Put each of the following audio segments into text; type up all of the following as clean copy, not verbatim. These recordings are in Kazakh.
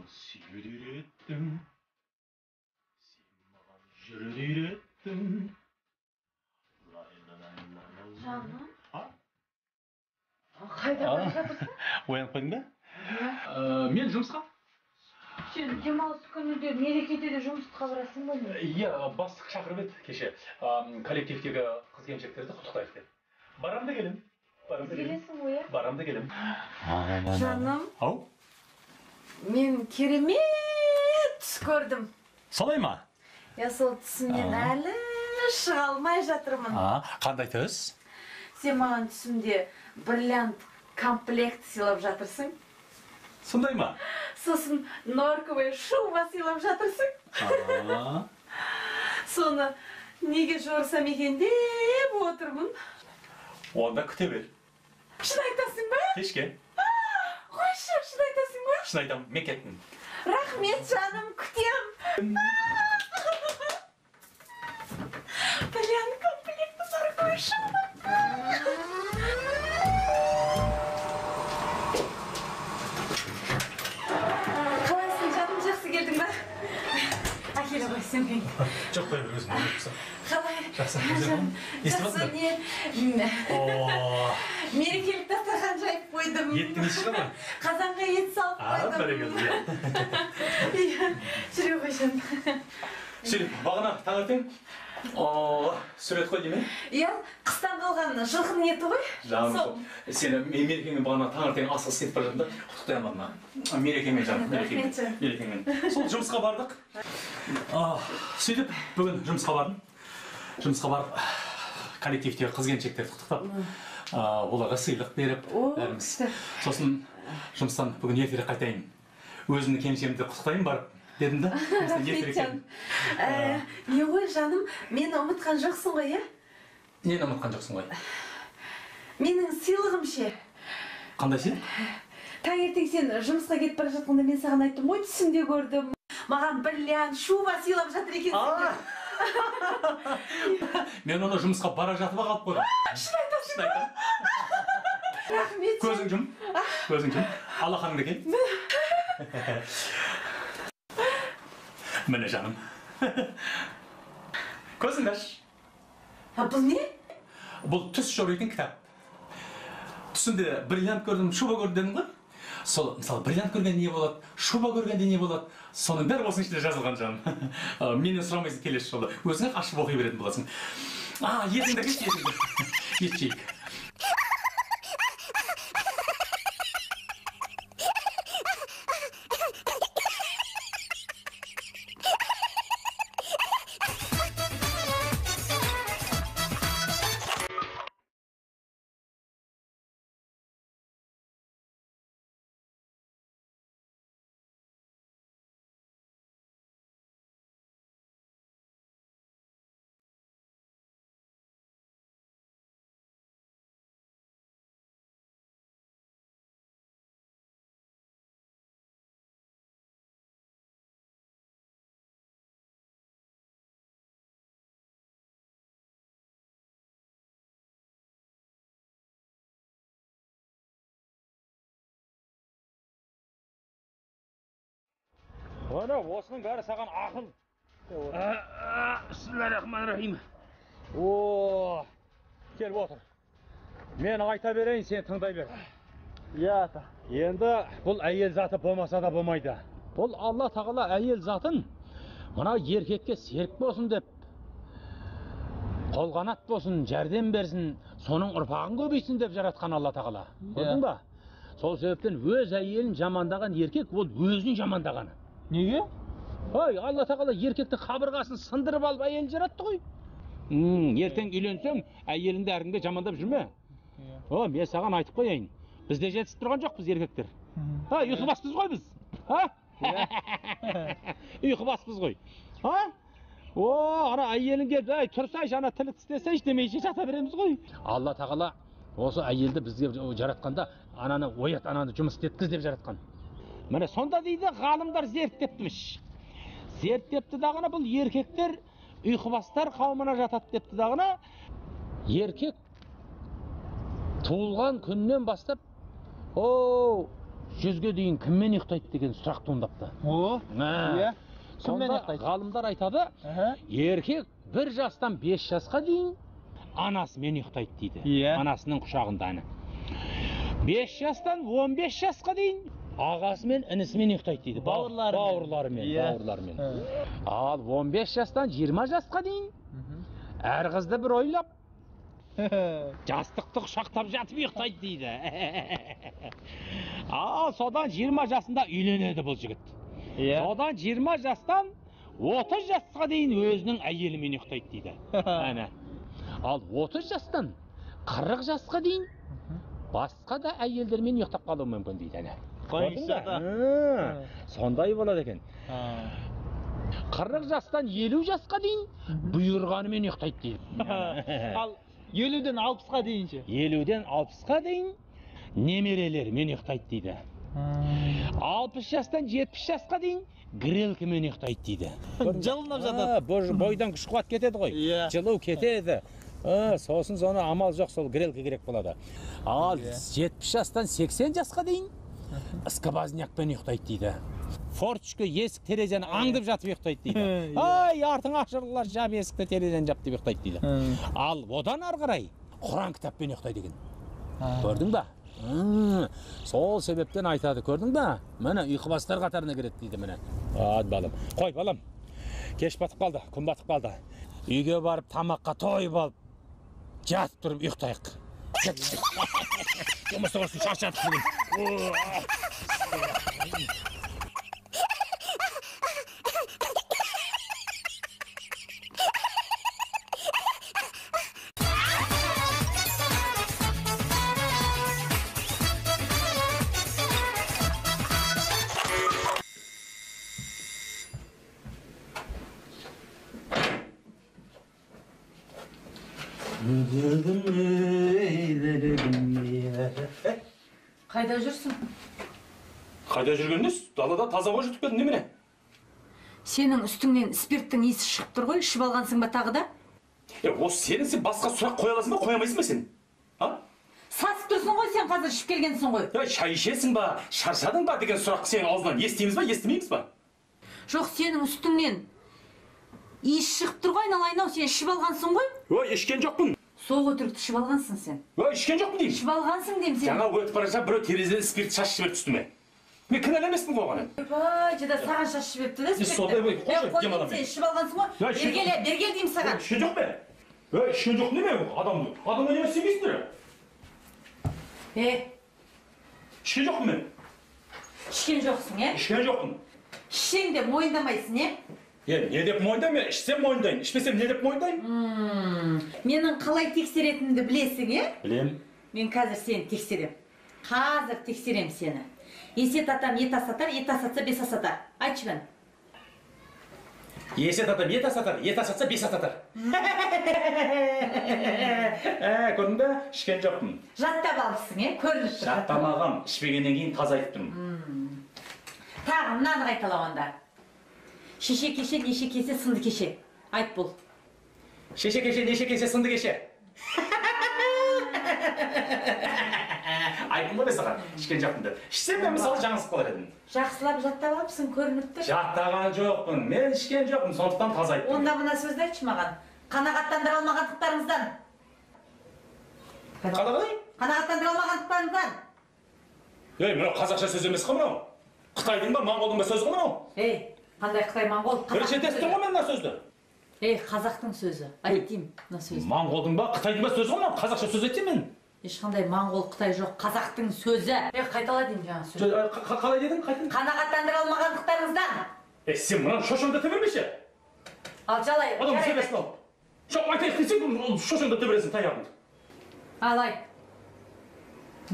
Маған сүюді үйреттің, сен маған жүруді үйреттің. Жаным. А? Қайда бара жатырсың? Оянып қойдың ба? Иә. Мен жұмысқа. Сен демалыс күні де, мерекеде де жұмысқа барасың ба не? Иә, бастық шақырып еді кеше. Коллективтегі қыз келіншектерді құттықтайық деп. Барам да келем. Барам да келем. Келесің ғой, иә? Барам да келем. Жаным. Ау? Мен керемет түс көрдім. Солай ма? Я сол түсімнен әлі шыға алмай жатырмын. Қандай түс? Сен маған түсімде бриллиант комплект сыйлап жатырсың. Сондай ма? Сосын норковый шуба сыйлап жатырсың. Соны неге жорысам екен деп отырмын. Онда күте бер. Шын айтасың ба? Кешке. Қойшы, шын айтасың ба? Шын айтамын, мен кеттім. Рахмет, жаным, күтем. Бриллиант комплект, норковый шуба. Қалайсың, жаным, жақсы келдің ба? Әкеле ғой, сөмкеңді. Жоқ, қоя бер, өзім ойлап. Қалай? Жақсы, өзің. Естіп Жақсы, отырсың ба? не? О. Мерекелік дастархан жайып қойдым. Еттің иісі шыға ма? Қазанға ет салып қойдым. Бәрекелді, иә. Иә, жүре ғой, жаным. Сөйтіп, бағана таңертең, о, сурет қой деймін? Иә, қыстан қалған жылқының еті ғой. Жаным, Сол. сені мерекеңмен бағана таңертең асығыс кетіп бара жатырмын да, құттықтай алмадым. Мерекеңмен, жаным, мерекеңмен. Рахмет, жаным. Мерекеңмен. Сол жұмысқа бардық. Сөйтіп, бүгін жұмысқа бардым. Жұмысқа барып, коллективтегі қыз келіншектерді құттықтап, оларға сыйлық беріп, О, бәріміз. күшті. Сосын жұмыстан бүгін ертерек қайтайын. Өзімнің келіншегімді құттықтайын барып дедім да. Жұмыстан ертерек Рахмет, жаным. келдім. Не ғой, жаным, мені ұмытқан жоқсың ғой, иә? Нені ұмытқан жоқсың ғой? Менің сыйлығым ше. Қандай сыйлық? Таңертең сен жұмысқа кетіп бара жатқанда мен саған айттым ғой, түсімде көрдім. Маған бриллиант, шуба сыйлап жатыр екенсің деп. Мен оны жұмысқа бара жатып ақ алып қойдым. Шын айтасың Шын айтамын. Рахмет. Көзің жұм. Көзің жұм. Алақаныңды кел. Міне, жаным. Көзіңді аш. А, бұл не? Бұл түс жоритын кітап. Түсімде бриллиант көрдім, шуба көрдім дедің ғой. Сол, мысалы, бриллиант көргенде не болады, шуба көргенде не болады, соның бәрі осының ішінде жазылған, жаным. Менен сұрамайсың келесі жолы. Өзің ақ ашып оқи беретін боласың. Етіңді әкелші, етіңді. Ет жейік. Ана, осының бәрі саған ақыл. Бисмиллахиррахманиррахим. О, келіп отыр. Мен айта берейін, сен тыңдай бер. Иә, ата. Енді бұл әйел заты болмаса да болмайды. Бұл Алла тағала әйел затын мына еркекке серік болсын деп, қолғанат болсын, жәрдем берсін, соның ұрпағын көбейтсін деп жаратқан Алла тағала. Көрдің ба? Сол себептен өз әйелін жамандаған еркек ол өзін жамандағаны. Неге? Ой, Алла тағала еркектің қабырғасын сындырып алып әйелін жаратты ғой. Ертең үйленсең, әйеліңді әркімге жамандап жүрме. О, мен саған айтып қояйын. Біз де жетісіп тұрған жоқпыз еркектер. Ха, ұйқыбаспыз ғой біз. Ха? Ұйқыбаспыз ғой. Ха? О, ана әйелің келіп, әй, тұрсайшы, ана тілік тістесейші демейше жата береміз ғой. Алла тағала осы әйелді бізге жаратқанда ананы оят, ананы жұмыс істеткіз деп жаратқан. Міне сонда дейді ғалымдар зерттептіміш. Зерттепті дағыны бұл еркектер ұйқыбастар қауымына жатады депті дағыны. Еркек туылған күннен бастап, о, 100-ге дейін кіммен ұйықтайды деген сұрақ туындапты. О, иә. Сонда ғалымдар айтады, еркек 1 жастан 5 жасқа дейін анасымен ұйықтайды дейді. Иә. Анасының құшағында ана. 5 жастан 15 жасқа дейін ағасымен, інісімен ұйықтайды дейді. Бауырларымен. Бауырларымен. Ал 15 жастан 20 жасқа дейін әр қызды бір ойлап, жастықты құшақтап жатып ұйықтайды дейді. Ал содан 20 жасында үйленеді бұл жігіт. Содан 20 жастан 30 жасқа дейін өзінің әйелімен ұйықтайды дейді. Әне. Ал 30 жастан 40 жасқа дейін басқа да әйелдермен ұйықтап қалуы мүмкін дейді. Әне. Көрдің бе? Сондай болады екен. 40 жастан 50 жасқа дейін бұйырғанымен ұйықтайды дейді. Ал 50-ден 60-қа дейін ше? 50-ден 60-қа дейін немерелерімен ұйықтайды дейді. 60 жастан 70 жасқа дейін грелкімен ұйықтайды дейді. Жылынып жатады. Бойдан күш қуат кетеді ғой. Жылу кетеді. Сосын соны амал жоқ, сол грелка керек болады. Ал 70 жастан 80 жасқа дейін сквознякпен ұйықтайды дейді. Форточка, есік, терезені аңдып жатып ұйықтайды дейді. Ай, артың ашырылар, жап есікті, терезені жап деп ұйықтайды дейді. Ал одан ары қарай Құран кітаппен ұйықтайды екен. Көрдің ба? Сол себептен айтады, көрдің ба? Міне ұйқыбастар қатарына кіреді дейді міне. Ад балам. Қой балам. Кеш батып қалды, күн батып қалды. Үйге барып тамаққа тойып алып, жатып тұрып ұйықтайық. Болмаса құрсын, шаршадық бүгін. Қайда жүрсің? Қайда жүргеніңіз? Далада таза ауа жұтып келдім, немене? Сенің үстіңнен спирттің иісі шығып тұр ғой, ішіп алғансың ба тағы да? Осы сенің сен басқа сұрақ қоя аласың ба, қоя алмайсың ба сен? А? Сасып тұрсың ғой сен, қазір ішіп келгенсің ғой. Шай ішесің ба, шаршадың ба деген сұрақ сенің аузынан естиміз ба, естімейміз ба? Жоқ, сенің үстіңнен иіс шығып тұр ғой, айналайын ау, сен ішіп алғансың ғой? Ой, ішкен жоқпын. Сол өтірікті ішіп алғансың сен. Ой, ішкен жоқпын деймін. Ішіп алғансың деймін сен. Жаңа өтіп бара жатып біреу терезеден спирт шашып жіберді үстіме. Мен кінәлі емеспін ғой оған. Ойбай, жада саған шашып жіберіпті да спиртті. Сондай ғой, қойшы, демаламын. Сен ішіп алғансың ғой. Бергел, бергел деймін саған. Ішкен жоқ пе? Ой, ішкен жоқ неме? Адам, адамға неме сенбейсіңдер? Е. Ішкен жоқпын мен. Ішкен жоқсың, е? Ішкен жоқпын. Ішсең де мойындамайсың, е? Не деп мойындаймын, ішсем мойындайын, ішпесем не деп мойындайын? Менің қалай тексеретінімді білесің, е? Білем. Мен қазір сені тексерем. Қазір тексерем сені. Есет атам ет асатар, ет асатса бес асатар. Айтшы мен. Есет атам ет асатар, ет асатса бес асатар. Көрдің бе? Ішкен жоқпын. Жаттап алыпсың, е? Көрініп тұр. Жаттамағам, ішпегеннен кейін таза айтып тұрмын. Тағы мынаны қайтала онда. Шеше кеше, неше кесе, сынды кеше. Айт бол. Шеше кеше, неше кесе, сынды кеше. Айттым ғой саған, ішкен жоқпын деп. Ішсем мен мысалы жаңылысып қалар едім. Жақсылап жаттап алыпсың, көрініп тұр. Жаттаған жоқпын, мен ішкен жоқпын, сондықтан таза айттым. Онда мына сөзді айтшы маған. Қанағаттандыра алмағандықтарыңыздан. Қалай? Қанағаттандыра алмағандықтарыңыздан. Ей, мынау қазақша сөз емес қой мынау. Қытайдың ба, моңғолдың ба сөзі ғой мынау? Ей, қандай қытай, моңғол? Бірінші естіп тұрмын ғой мен мына сөзді. Ей, қазақтың сөзі. Айт деймін мына сөзді. Моңғолдың ба, қытайдың ба сөзі ғой мынау? Қазақша сөз айтсам мен. Ешқандай моңғол, қытай жоқ, қазақтың сөзі. Ей, қайтала деймін жаңа сөзді. Қалай дедің? Қайтын? Қанағаттандыра алмағандықтарыңыздан. Ей, сен мынаны шошаңдата бермеші. Ал жалай. Адам сөйлесін ал. Жоқ, айтайық десең, ол шошаңдата бересің таяғыңды. Ал айт.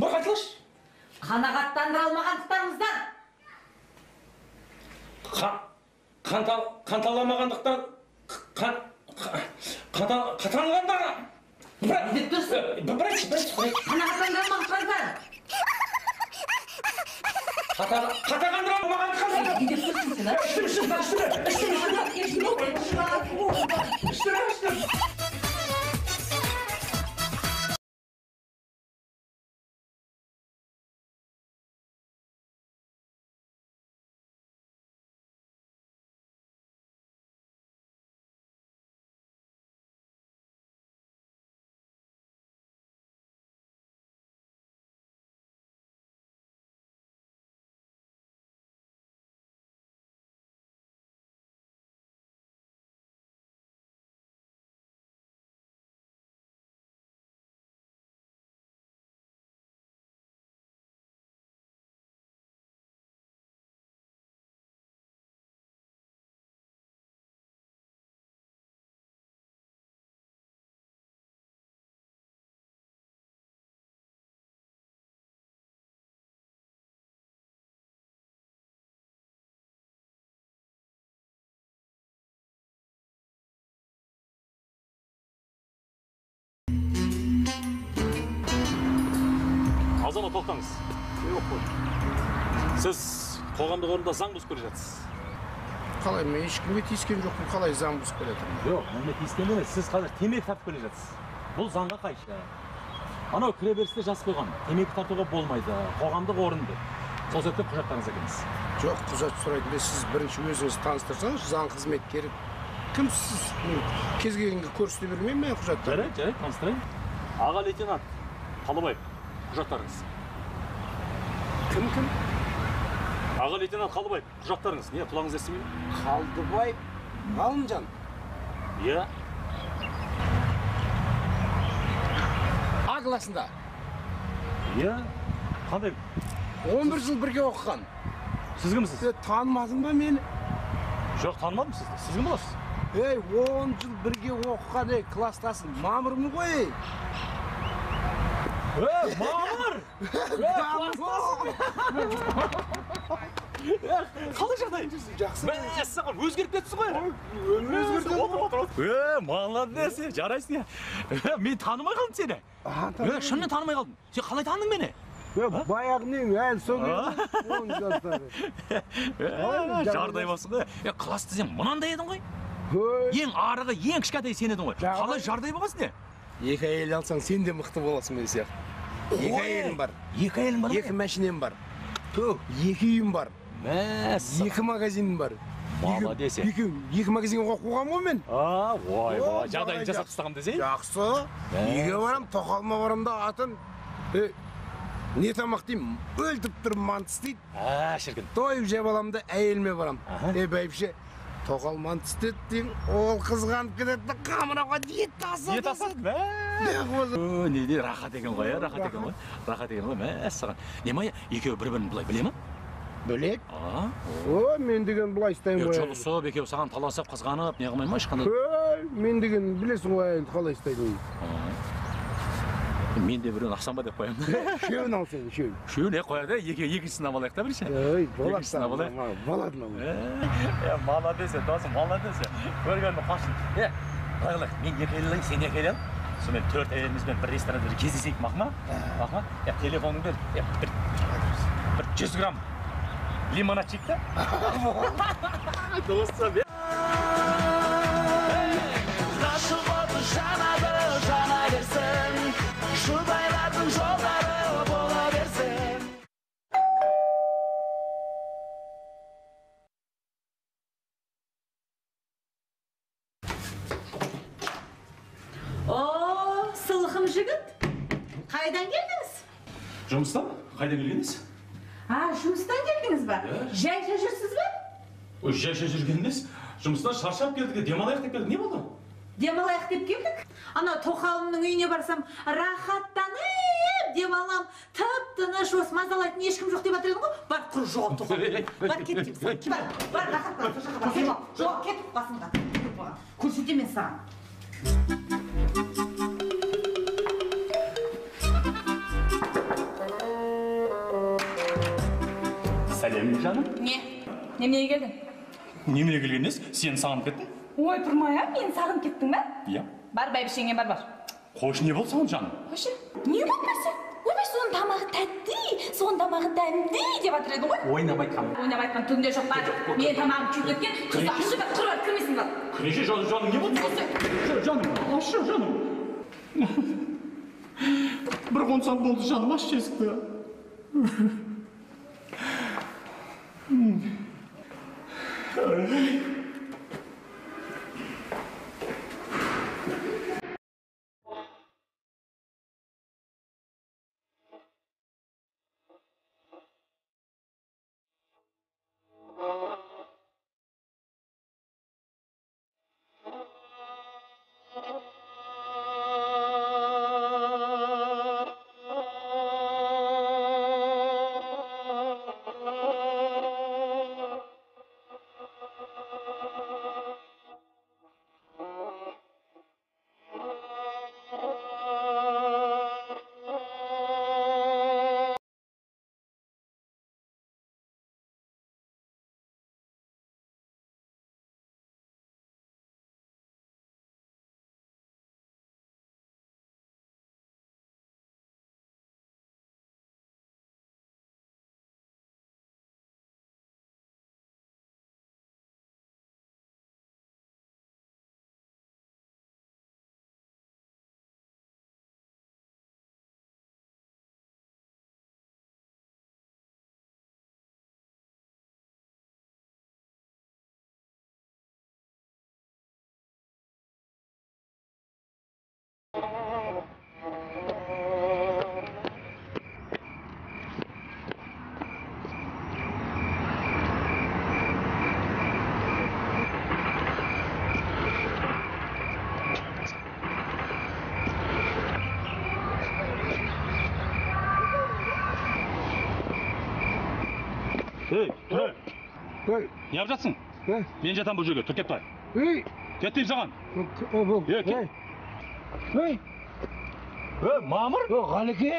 Бір қайталашы. Қанағаттандыра алмағандықтарыңыздан. Қанталамағандықтан қатанғандарға Не деп тұрсың? Бір Қанағаттандыра алмағандықтарыңыздан. Қатағандыра алмағандықтан. Не деп тұрсың сен, а? Іштім, іштім, іштім, іштім, іштім, іштім. Алло, тоқтаңыз. Сіз қоғамдық орында заң бұзып келе жатсыз. Қалай, мен ешкімге тиіскен жоқпын, қалай заң бұзып келе жатырмын? Жоқ, мен тиіскен емес, сіз қазір темекі тартып келе жатсыз. Бұл заңға қайшы. Анау кіреберісте жазып қойған, темекі тартуға болмайды, қоғамдық орын деп. Сол себептен құжаттарыңызды әкеліңіз. Жоқ, құжат сұрайтын емес, сіз бірінші өзіңіз таныстырсаңыз, заң қызметкері кімсіз? Мен кез келгенге көрсете бермеймін мен құжаттарды. Жарайды, жарайды, таныстырайын. Аға лейтенант Қалыбаев, құжаттарыңыз. Кім кім? Аға лейтенант Қалдыбаев, құжаттарыңыз. Не, құлағыңыз естімей ме? Қалдыбаев Ғалымжан. Иә. А класында. Иә. Қандай? 11 жыл бірге оқыған. Сіз кімсіз? Танымадың ба мені? Жоқ, танымадым сізді. Сіз кім боласыз? Ей, 10 жыл бірге оқыған, ей, кластасың. Мамырмын ғой, ей. Ей, Мамыр! Қалай жағдай? Жақсы. Мәссаған, өзгеріп кетіпсің ғой. Өмір өзгерді. Отыр, отыр, отыр. Молодец, жарайсың. Мен танымай қалдым сені. Шынымен танымай қалдым. Сен қалай таныдың мені? Баяғы нең, әлі сол келді. Жардай болсын ғой. Класста сен мынандай едің ғой. Ең арығы, ең кішкентай сен едің ғой. Қалай жардай болғансың не? Екі әйел алсаң, сен де мықты боласың мен сияқты. Екі әйелім бар. Екі әйелім бар? Екі мәшинем бар. Екі үйім бар. Екі магазинім бар. Молодец. Екі магазинге қойып қойғанмын ғой мен. Ой, ой, жағдайын жасап тастағам десей. Жақсы. Үйге барам, тоқалыма барам да атым. Не тамақ деймін, өлтіріп тұрып манты істейді. Шіркін. Тойып жеп аламын да әйеліме барам. Бәйбіше, тоқал манты істеді деймін, ол қызғанып кетеді, қамырауға ет тасады. Ет тасады, мә. Не, рахат екен ғой, рахат екен ғой. Рахат екен ғой, мәссаған. Не ма, екеуі бір-бірін былай біле ме? Біледі. О, мен деген былай ұстаймын ғой. Жұлысып, екеуі саған таласып, қызғанып, не қылмай ма ешқандай? Мен деген білесің ғой, әйелді қалай ұстайтынын. Мен де біреуін алсам ба деп қоямын. Үшеуін ал сен, үшеуін. Үшеуін қояды, екіншісін алып алайық та бірінші. Ой, болады. Болады. Молодец, досым, молодец. Көргенді қашын. Былай қылайық, мен екі әйел алайын, сен екі әйел ал. Сонымен төрт әйелімізбен бір ресторанда бір кездесейік, мақма? Мақма? Телефоныңды бер. Бір 100 грамм лимонад жейік та. Досым, Ғашық оты жанады, жана берсін. Жұбайлардың жолдары бола берсін. О, сылқым жігіт. Қайдан келдіңіз? Жұмыстан? Қайдан келгеніңіз? Жұмыстан келдіңіз ба? Жайша жүрсіз бе? Ой, жайша жүрген емес. Жұмыстан шаршап келдік, демалайық деп келдік. Не болды? Демалайық деп келдік. Ана тоқалымның үйіне барсам, рахаттанып демалам, тып-тыныш, осы мазалайтын ешкім жоқ деп жатыр едің ғой. Бар, құр жоғал тоқал. Бар, кет деймін саған. Бар, бар, рахаттан, сол жаққа бар, демал. Жоғал, кет басымнан. Көрсетемін мен саған. Сәлем, жаным. Не? Неменеге келдің? Неменеге келген емес, сені сағынып кеттім. Ой, тұрмай, а? Мені сағынып кеттің бе? Иә. Бар, бәйбішеңе бар, бар. Қош, не болды саған, жаным? Қойшы, не болды бәсе? Ойбай, соның тамағы тәтті, соның тамағы дәмді деп жатыр едің ғой. Ойнап айтқан. Ойнап айтқан түгінде жоқ, бар. Менің тамағым күйіп кеткен, тұзды ащы бар, құр бар, кірмейсің бар. Кірмейші, жаным, не болды? Жаным, ашшы, жаным. Бір қонсам болды, жаным, ашшы есікті. Ей. Неғып жатсың? Мен жатам бұл жерге, тұр кет бай. Ей. Кет деймін саған. Ей, кет. Ей. Ей, Мамыр. Ей, Ғалеке.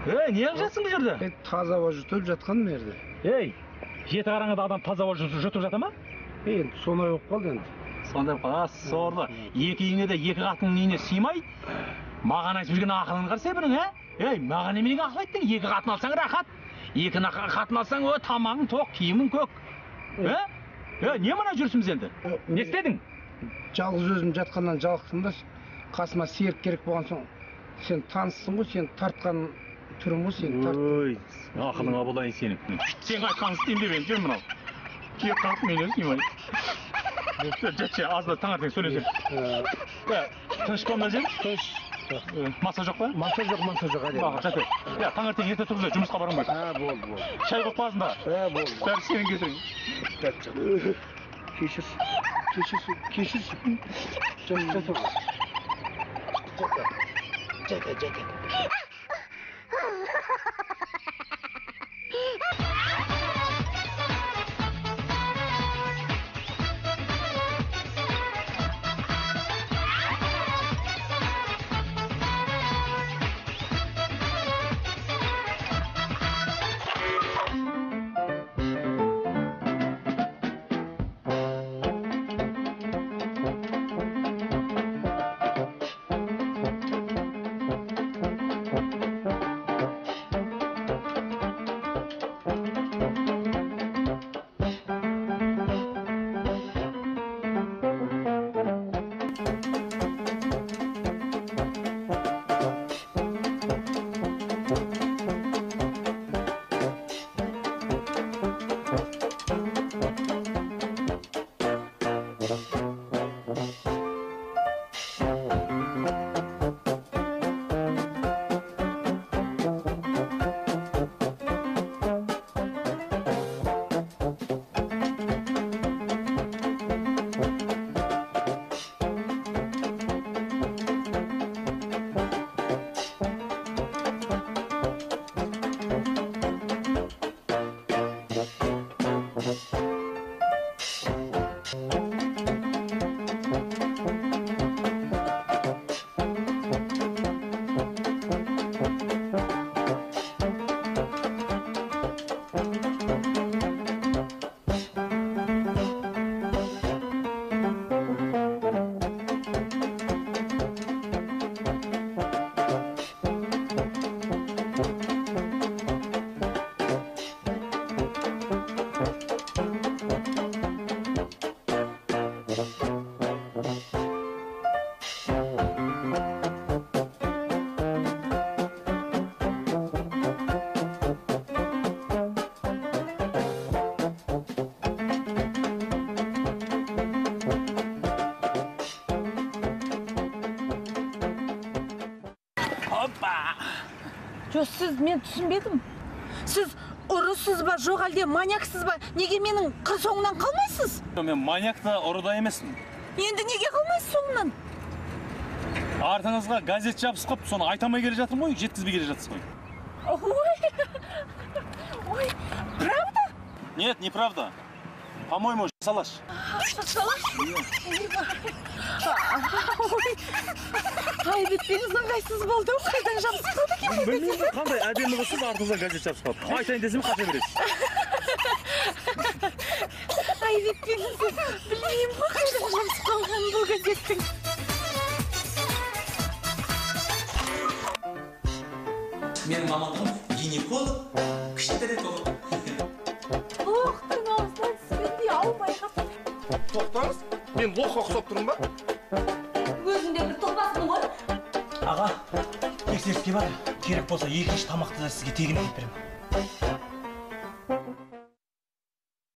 Ей, неғып жатсың бұл жерде? Таза ауа жұтып жатқан мына жерде. Ей, жеті қараңғыда адам таза ауа жұтып жата ма? Енді сондай болып қалды енді. Сондай болып қалды, сорлы. Екі үйіңе де екі қатынның үйіне сыймай, маған айтып жүрген ақылын қарасай бұның, ә? Ей, маған неменеге ақыл айттың? Екі қатын алсаң рахат. Екі қатын алсаң, о, тамағың тоқ, киімің көк. Ә? Е, не мына жүрсіміз енді? Не істедің? Жалғыз өзім жатқаннан жалықтым да, қасыма серік керек болған соң, сен таныссың ғой, сен тартқан түрің ғой, сен тарт. Ой, ақылыңа болайын сенің. Сен айтқанын істеймін деп едім, жүр мынау. Киіп қалып мен өзім сыймай. Жатшы, азда таңертең сөйлесем. Тыныш па мына жер? Тыныш. Маса жоқ па? Маса жоқ, маса жоқ, әдемі. Баға, жат бер. Я, таңертең ерте тұрып жұмысқа барамын ғой. Ә, болды, болды. Шай қойып қоясың да. Ә, болды. Бәрі сенің кесірің. Кешірші, кешірші, кешірші. Жат, жат. Жат, жат, жат. Жоқ, сіз, мен түсінбедім. Сіз ұрысыз ба, жоқ әлде маньяксыз ба? Неге менің қыр соңынан қалмайсыз? Мен маньяк та, ұры да емеспін. Енді неге қалмайсыз соңынан? Артыңызға газет жабысып қойып, соны айта алмай келе жатырмын ғой, жеткізбей келе жатсыз ғой. Ой, ой, правда? Нет, неправда. По-моему, салаш. Салаш? Ой, айып етпеңіз, ыңғайсыз болды. Қайдан жабысып қалды екен? Білмеймін, қандай әдемі қызсыз, артыңыздан газет жабысып қалды. Айтайын десем, қаша бересіз. Айып етпеңіз, білмеймін ғой қайдан жабысып қалғанын бұл газеттің. Менің мамандығым гинеколог, кішітретолог. Лохтың аузынан түскендей аумай қалды. Тоқтаңыз, мен лохқа ұқсап тұрмын ба? Өзің де бір топаспын ғой. Аға, тексеріске бар. Керек болса екінші тамақты да сізге тегін әкеліп беремін.